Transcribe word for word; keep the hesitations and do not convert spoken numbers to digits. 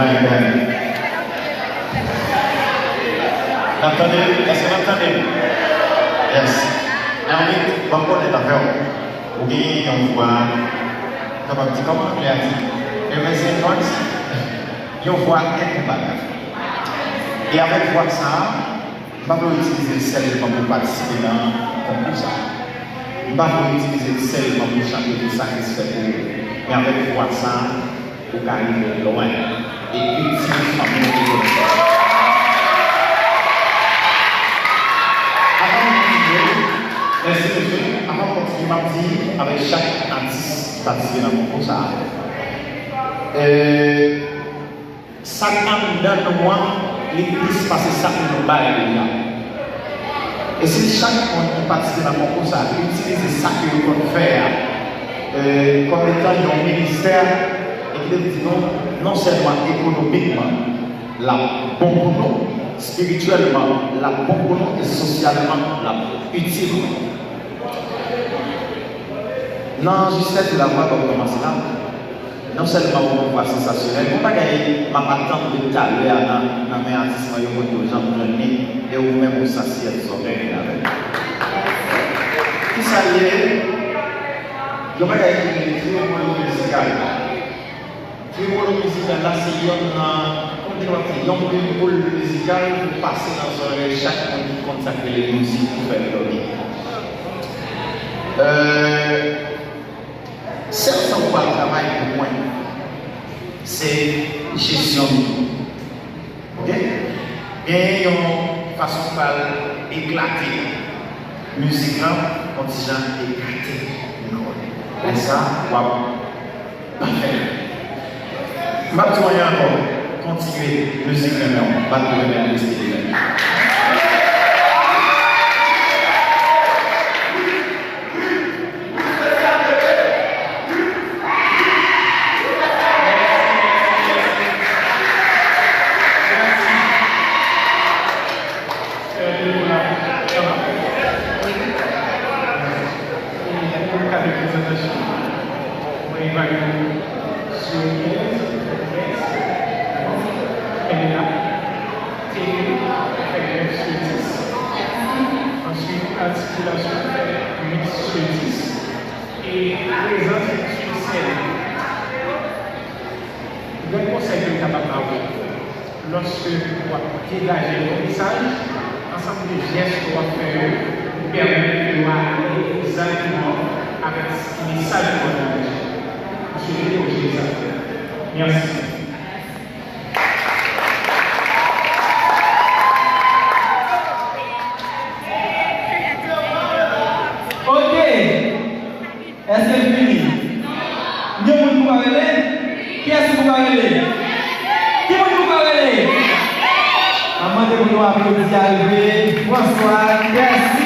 N ap tande? Èske n ap tande m? Yes. Ermit, ban m onèt avè w. Ou gen yon vwa, m kapab di kòman anglè a di, amazing voice, yon vwa enkonpatab. E avèk vwa sa a, m pa vle w itilize l sèlman pou w patisipe nan konkou sa a. M pa vle w itilize l sèlman pou w chante pou sa ki fèt pou ou. Men avèk vwa sa a, ou ka rive lwen. E itil fanmi w e zòt. Avan m kontinye, mèsi mesye, avan m kontinye, m ap di avèk chak atis ki patisipe nan konkou sa a, e, sa k anndan nou an, li plis pase sa k nou bay li an. E si chak moun ki patisipe nan konkou sa a itilize sa ke yo konn fè a, e, kòm etan yon ministè, e ki te di nou, non sèlman ekonomikman, l ap bon pou nou, espirityèlman, l ap bon pou nou, e sosyalman, l ap itil nou. Nan Justesse de la Voix, ban m kòmanse la. Non sèlman yon vwa sansasyonèl, yon bagay m ap atann de talè a nan, nan men atis mwen yo, mwen yo janm jwenn li, e ou menm ou sansyèl zòrèy avè l. Kisa l ye? Yon bagay ki rele tremolo mizikal. Tremolo mizikal la se yonn nan, kòm te kapab di, yon boul mizikal pou pase nan zòrèy chak moun ki konn sa k rele mizik pou fè l dòmi. Euh, Sèl sa w pral travay pou mwen, se jesyon mikou. Oke? Genyen yon fason w pral eklate mizik lan, yon ti jan ekate mikwo a. Lè sa, w ap pa fè l. M p ap di w anyen ankò. Kontinye mizik renmen w. Bat pou renmen w, reste li menm. Mwen evalye sou kenz, kenz, kenbe la. Tete, fè nèf sou dis. Answit, atikilasyon, fè uit sou dis. E prezans sou sèn. Yon konsèy ke m kapab ba w, lòske w ap degaje yon mesaj, ansanm de jès ke w ap fè yo pou pèmèt ke yo ale egzakteman avèk mesaj ke w ap degaje. M swete w jere sa. Mèsi. Ok. Èske l fini? Yon moun pou ka rele? Kiyès ki pou ka rele? Ki moun ki pou ka rele? N ap mande pou nou aplodi arive François Tèsi.